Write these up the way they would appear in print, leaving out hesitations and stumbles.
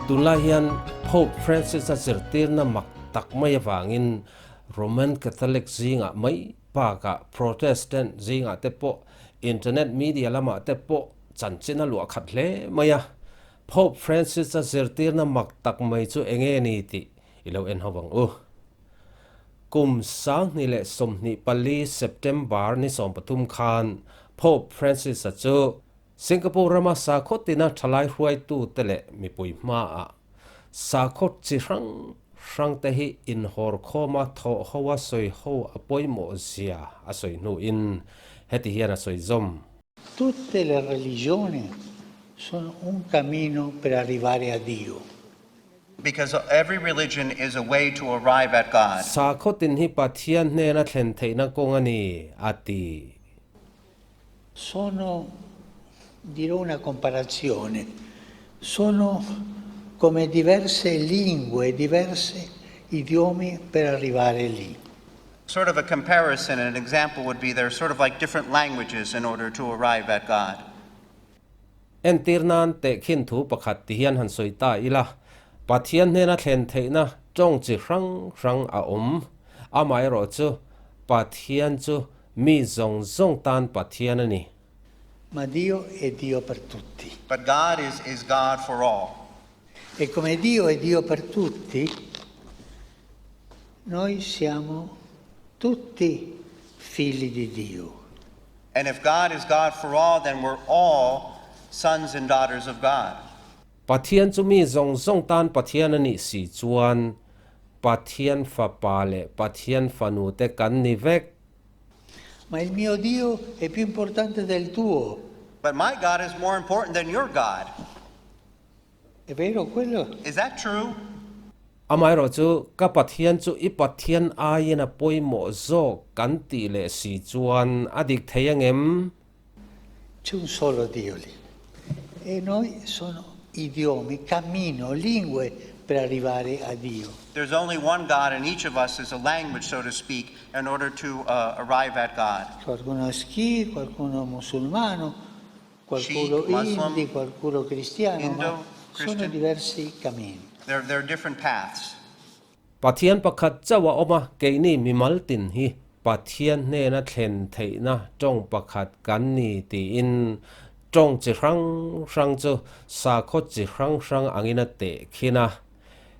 Tunlai hian Pope Francis-a zirtirna mak tak mai avangin Roman Catholic zingah mai bakah Protestant zingah te pawh internet media lamah te pawh chanchin a luah khat hle mai a. Pope Francis-a zirtirna mak tak mai chu enge ni tih i lo en ho ang u. Kum 2024 September ni 13 khan Pope Francis-a chu Singapore rama sakhaw tina thalai hruaitute leh mipui hmaah sakhaw chi hrang hrangte hi inhawr khawma thawh ho a sawi ho a pawimawh zia a sawi hnuin heti hian a sawi zawm. Tutte le religioni sono un cammino per arrivare a Dio. Because every religion is a way to arrive at God. Sakhaw tin hi Pathian hnena thlen theihna kawng a ni, a ti. Sono, dirò una comparazione, sono come diverse lingue, diversi idiomi per arrivare lì. Sort of a comparison, an example would be they're sort of like different languages in order to arrive at God. Entir nan tehkhin thu pakhat ti hian han sawi ta ila, Pathian hnena thlen theihna tawng chi hrang hrang a awm. Amaherawh chu Pathian chu mi zawng zawng tan Pathian a ni. Ma Dio è Dio per tutti. But God is is God for all. E come Dio è Dio per tutti, noi siamo tutti figli di Dio. And if God is God for all, then we're all sons and daughters of God. Pathian chu mi zawng zawng tan Pathian a nih si chuan Pathian fapa leh Pathian fanu te kan ni vek. Ma il mio Dio è più importante del tuo. But my God is more important than your God. È vero quello? Is that true? Amaherawh chu ka Pathian chu i Pathian aiin a pawimawh zawk kan tih leh si chuan a dik thei angem? C'è un solo Dio lì e noi sono idiomi, cammino, lingue per arrivare a Dio. There's only one God and each of us is a language, so to speak, in order to arrive at God. Qualcuno è Sikh, qualcuno è musulmano, qualcuno Sikh, Muslim, hindi, qualcuno cristiano, ma Indo, sono Christian. diversi cammini. There, there are different paths. Pathian pakhat chauh a awm a, keini mimal tin hi Pathian hnena thlen theihna tawng pakhat kan ni tiin tawng chi hrang hrang chu sakhaw chi hrang hrang angin a teh khin a.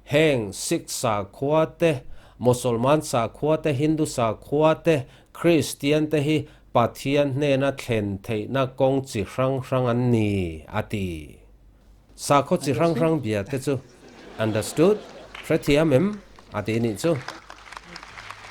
Heng Sikh sakhua te, Mosolman sakhua te, Hindu sakhua te, Kristian te hi Pathian hnena thlen theihna kawng chi hrang hrang an ni, a ti. Sakhaw chi hrang hrang bia te chu understood, hrethiam em? a ti nih chu.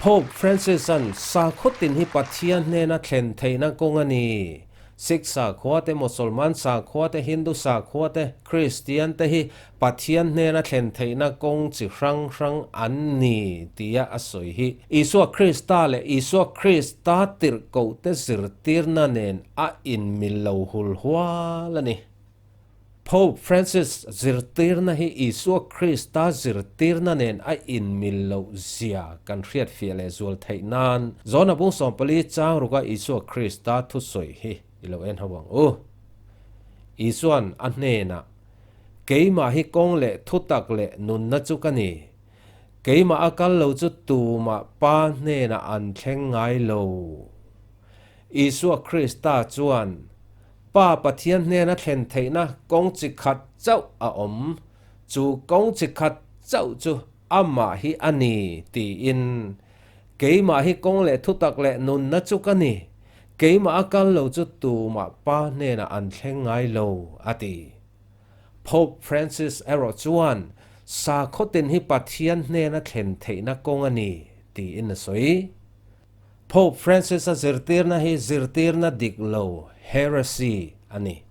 Pope Francis-a'n sakhaw tin hi Pathian hnena thlen theihna kawng a ni. Sikh sakhua te, Mosolman sakhua te, Hindu sakhua te, Kristian te hi Pathian hnena thlen theihna kawng chi hrang hrang an ni tia a sawi hi. Isua Krista leh Isua Krista tirhkoh te zirtirna nen a inmil lo hul hual a ni. Pope Francis zirtirna hi Isua Krista zirtirna nen a inmil loh zia kan hriatfiah leh zual theih nan John-a bung 14 chang ruka Isua Krista thusawi hi i lo en ho ang u. Isua'n a hnenah, Keimah hi kawng leh thutak leh nunna chu ka ni. Keimah a kal lo chu tumah Pa hnenah an thleng ngai lo. Isua Krista chuan Pa Pathian hnena thlen theihna kawng chi khat chauh a awm, chu kawng chi khat chauh chu amah hi a ni, tiin, Keimah hi kawng leh thutak leh nunna chu ka ni, keimah a kal lo chu tumah Pa hnenah an thleng ngai lo, a ti. Pope Francis erawh chuan sakhaw tin hi Pathian hnena thlen theihna kawng a ni, tiin a sawi. Pope Francis-a zirtirna hi zirtirna dik lo, heresy, a ni.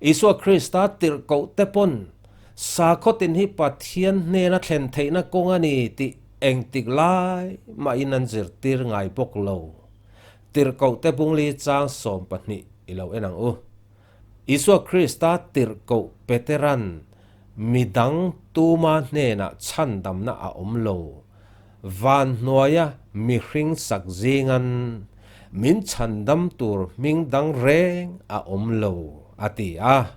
Isua Krista tirhkoh te pawn sakhaw tin hi Pathian hnena thlen theihna kawng a ni tih engtik lai mahin an zirtir ngai bawk lo. Tirhkoh te bungli chang 12 i lo en ang u. Isua Krista tirhkoh Peteran midang tuma hnenah chhandamna a awm lo. Van hnuaia mihring sak zingan min chhandam tur hming dang reng a awm lo, a ti a.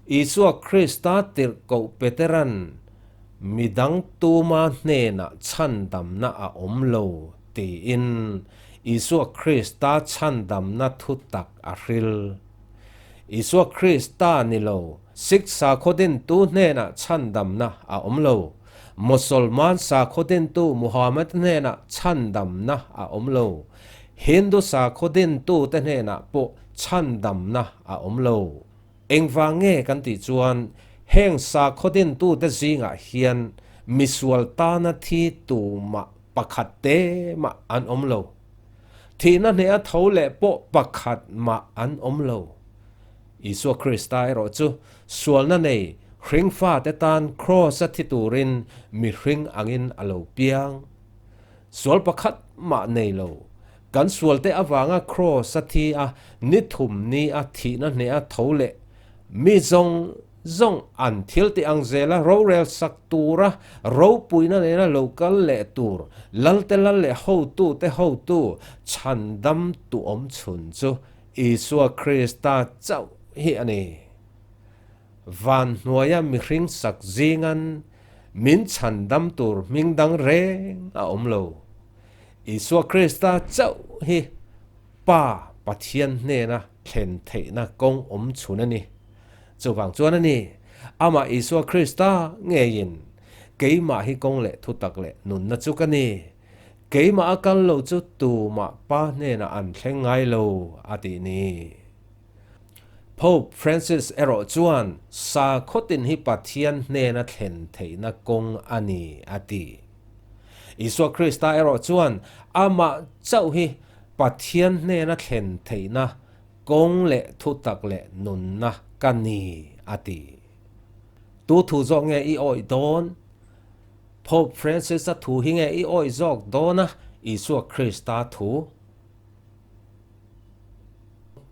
Isua Krista tirhkoh Petera'n midang tuma hnenah chhandamna a awm lo tiin Isua Krista chhandamna thutak a hril. Isua Krista ni lo, Sikh sakhaw dintu hnenah chhandamna a awm lo. Mosolman sakhaw dintu Muhammad hnenah chhandamna a awm lo. Hindu sakhaw dintute hnenah pawh chhandamna a awm lo. Engvang nge kan tih chuan heng sakhaw dintute zingah hian misual tana thi tumah pakhat te mah an awm lo. Thihna hneha tho leh pawh pakhat mah an awm lo. Isua Krista erawh chu sualna nei hringfate tan kraws-a thi turin mihring angin a lo piang. Sual pakhat mah nei lo. Kan sualte avanga kraws a thi a, ni thum ni a thihna hneha tho leh mi zawng zawng an thil tih ang zela rorel sak tura ropuina nena lo kal leh tur Lalte lal leh hotute hotu chhandam tuawm chhun chu Isua Krista chauh hi a ni. Van hnuaia mihring sak zingan min chhandam tur hming dang reng a awm lo. Isua Krista chauh hi Pa Pathian hnena thlen theihna kawng awm chhun a ni. Chuvang chuan a ni, amah Isua Krista ngeiin, Keimah hi kawng leh thutak leh nunna chu ka ni. Keimah a kal lo chu tumah Pa hnenah an thleng ngai lo, a tih ni. Pope Francis erawh chuan sakhaw tin hi Pathian hnena thlen theihna kawng a ni, a ti. Isua Krista erawh chuan amah chauh hi Pathian hnena thlen theihna kawng leh thutak leh nunna ka ni, a ti. Tu thu zawk nge i awih dawn? Pope Francis-a thu hi nge i awih zawk dawn a, Isua Krista thu?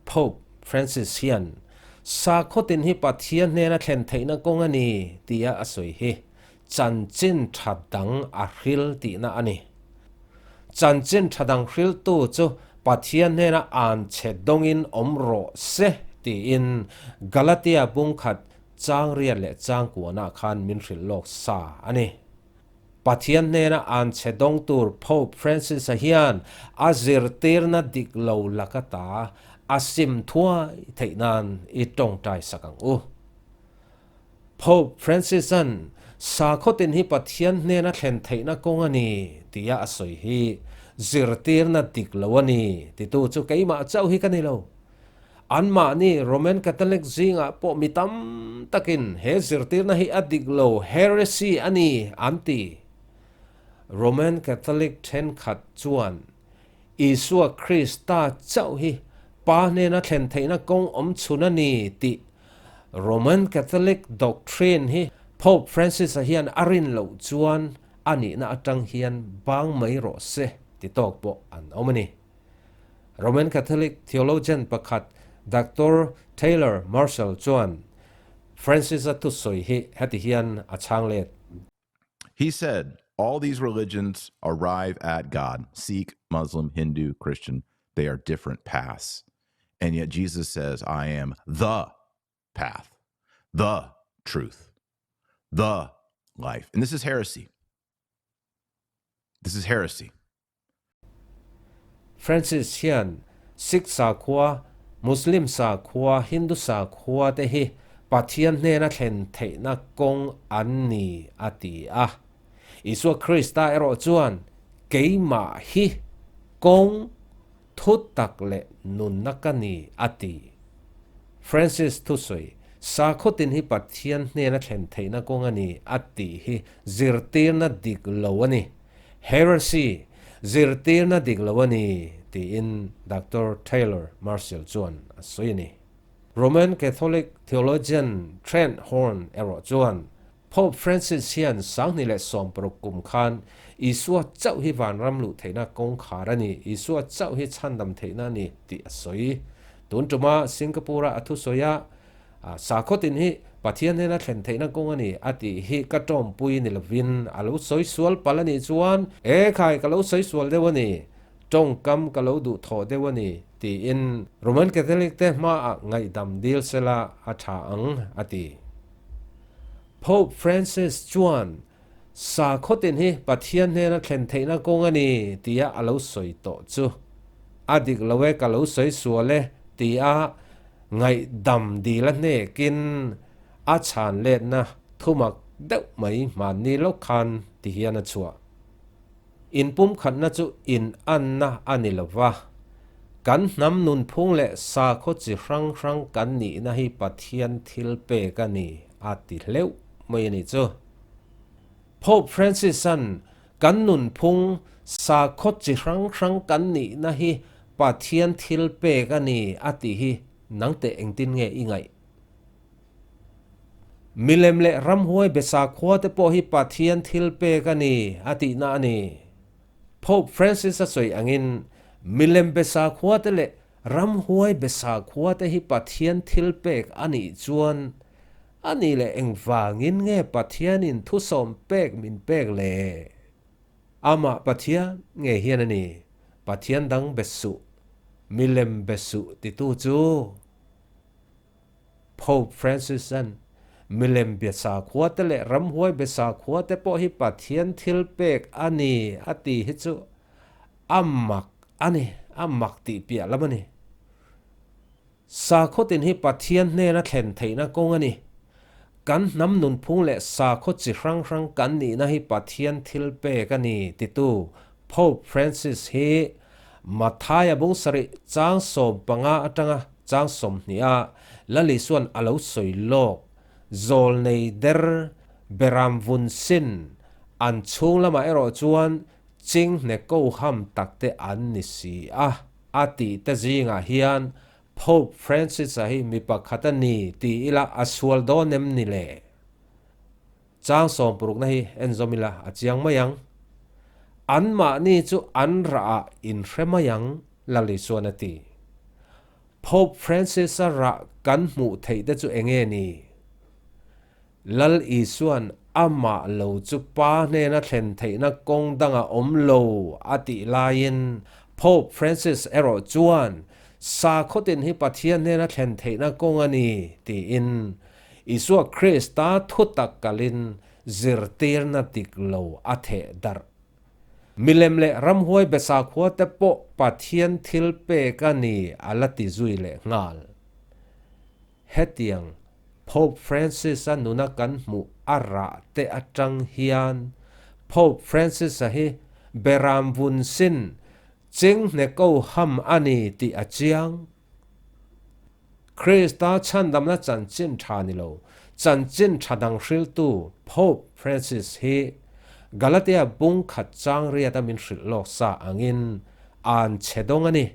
Pope Francis hian sakhaw tin hi Pathian hnena thlen theihna kawng a ni tia a sawi hi chanchin tha dang a hril tihna a ni. Chanchin tha dang hriltu chu Pathian hnena an che dawngin awm rawh se tiin Galatia bungkhat changriat leh changkuanah khan min hrilh lawk sa a ni. Pathian hnena an che dawng tur Pope Francis-a hian a zirtirna dik lo laka ta a sim thuai theih nan i tawngtai sak ang u. Pope Francis-a'n sakhaw tin hi Pathian hnena thlen theihna kawng a ni tia a sawi hi zirtirna dik lo a ni titu chu keimah chauh hi ka ni lo. Anmahni Roman Catholic zingah pawh mi tam takin he zirtirna hi a dik lo, heresy a ni, an ti. Roman Catholic thenkhat chuan Isua Krista chauh hi Pa hnena thlen theihna kawng awm chhun a ni tih Roman Catholic doctrine hi Pope Francis-a hian a rin loh chuan a nihna atang hian bang mai rawh se ti tawk pawh an awm a ni. Roman Catholic theologian pakhat Doctor Taylor Marshall chuan Francis-a thusawi hi heti hian a chhang let. He said, All these religions arrive at God Sikh, Muslim, Hindu, Christian. They are different paths. And yet Jesus says, I am the path, the truth, the life. And this is heresy. This is heresy. Francis hian Sikh sakhua, Muslim sakhua, Hindu sakhua te hi Pathian hnena thlen theihna kawng an ni a ti a. Isua Krista erawh chuan keimah hi kawng thutak leh nunna ka ni a ti. Francis thusawi, Sakhaw tin hi Pathian hnena thlen theihna kawng a ni a tih hi zirtirna dik lo a ni. Heresy, zirtirna dik lo a ni, tiin Doctor Taylor Marshall chuan a sawi a ni. Roman Catholic theologian Trent Horn erawh chuan, Pope Francis hian 2016 kum khan Isua chauh hi vanram luh theihna kawngkhar a ni, Isua chauh hi chhandam theihna a ni, tih a sawi. Tun tuma Singapore-a a thusawi a, Sakhaw tin hi Pathian hnena thlen theihna kawng a ni a tih hi ka tawmpui ni lovin a lo sawi sual palh a nih chuan, E khai, ka lo sawi sual deuh a ni, tawngkam ka lo duh thawh deuh a ni tiin Roman Catholic te hmaah ngaihdam dil sela a tha ang, a ti. Pope Francis chuan Sakhaw tin hi Pathian hnena thlen theihna kawng a ni tia a lo sawi tawh chu. A dik lo e ka lo sawi sual e tia ngaihdam dil a hnekin a chhan letna thumak deuh mai hmanni lawk khan ti hian a chhuah. Inpumkhatna chu inanna a ni lo va, kan hnam nunphung leh sakhaw chi hrang hrang kan nihna hi Pathian thil pek a ni a ti hleuh mai a nih chu. Pope Francis-a'n kan nunphung sakhaw chi hrang hrang kan nihna hi Pathian thil pek a ni a tih hi nang teh engtin nge i ngaih? Milem leh ramhuai be sakhua te pawh hi Pathian thil pek a ni a tihna a ni. Pope Francis a sawi angin milem be sakhua te leh ramhuai be sakhua te hi Pathian thil pek a nih chuan a nih leh engvangin nge Pathianin thusawm pek min pek le? Amah Pathian nge hian a ni, Pathian dang be suh, milem be suh titu chu. Pope Francis-a'n milem bia sakhua te leh ramhuai bia sakhua te pawh hi Pathian thil pek a ni a ti hi chu a mak a ni, a mak tih piah lam a ni. Sakhaw tin hi Pathian hnena thlen theihna kawng a ni. Kan hnam nunphung leh sakhaw chi hrang hrang kan nihna hi Pathian thil pek a ni titu Pope Francis hi Mathaia bung sarih chang 15 atanga chang 20 a Lal Isuan a lo sawi lawk. Zawl nei der Beram vun sin an chhung lamah erawh chuan ching hne ko ham takte an ni si a, a tih te zingah hian Pope Francis-a hi mi pakhat a ni ti ila a sual dawn em ni le? Chang sawmpurukna hi en zawm ila a chiang mai ang. Anmahni chu an rah ah in hre mai ang, Lal Isuan a ti. Pope Francis-a rah kan hmuh theih te chu enge ni? Lal Isuan amah lo chu Pa hnena thlen theihna kawng dangah awm lo a tih laiin Pope Francis erawh chuan sakhaw tin hi Pathian hnena thlen theihna kawng a ni tiin Isua Krista thutak kalin zirtirna dik lo a theh darh. Milem leh ramhuai be sakhua te pawh Pathian thil pek a ni a la ti zui leh nghal. Hetiang Pope Francis-a nuna kan hmuh a rah te atang hian Pope Francis-a hi beram vun sin ching hne ko ham a ni tih a chiang. Krista chhandamna chanchin tha ni lo, chanchin tha dang hriltu Pope Francis hi Galatia bung khat chang riata min hrilh lawk sa angin an che dawng a ni.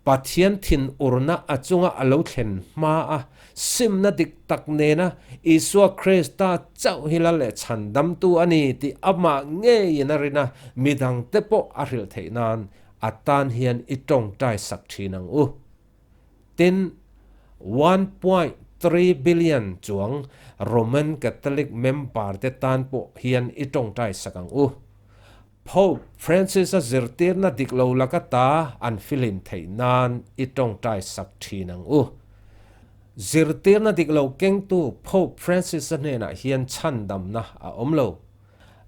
Pathian thin urna a chunga a lo thlen hma a, simna dik tak nena Isua Krista chauh hi lal leh chhandamtu a ni tih amah ngeiin a rin a, midangte pawh a hrilh theih nan a tan hian i tawngtai sak thin ang u. Tin, 1.3 billion chuang Roman Catholic member te tan pawh hian i tawngtai sak ang u. Pope Francis-a zirtirna dik lo laka ta an filim theih nan i tawngtai sak thin ang u. Zirtirna dik lo kengtu Pope Francis-a hnenah hian chhandamna a awm lo.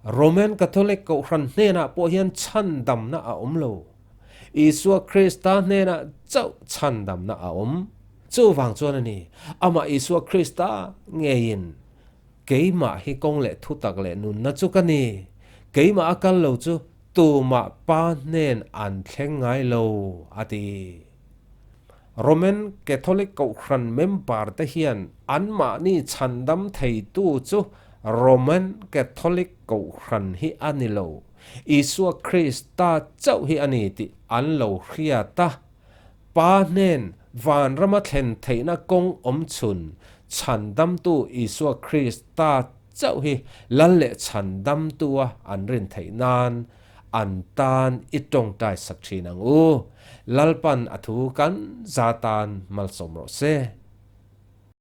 Roman Catholic Kohhran hnenah pawh hian chhandamna a awm lo. Isua Krista hnenah chauh chhandamna a awm. Chuvang chuan a ni, amah Isua Krista ngeiin Keimah hi kawng leh thutak leh nunna chu ka ni. Keimah a kal lo chu tumah Pa hnen an thleng ngai lo, a ti. Roman Catholic Kohhran member te hian anmahni chhandam theitu chu Roman Catholic Kohhran hi a ni lo, Isua Krista chauh hi a ni tih an lo hriat a. Pa hnen vanrama thlen theihna kawng awm chhun chhandamtu Isua Krista chauh hi lal leh chhandamtua an rin theih nan an tan i tawngtai sak thin ang u. Lalpan a thu kan za tan malsawm rawh se.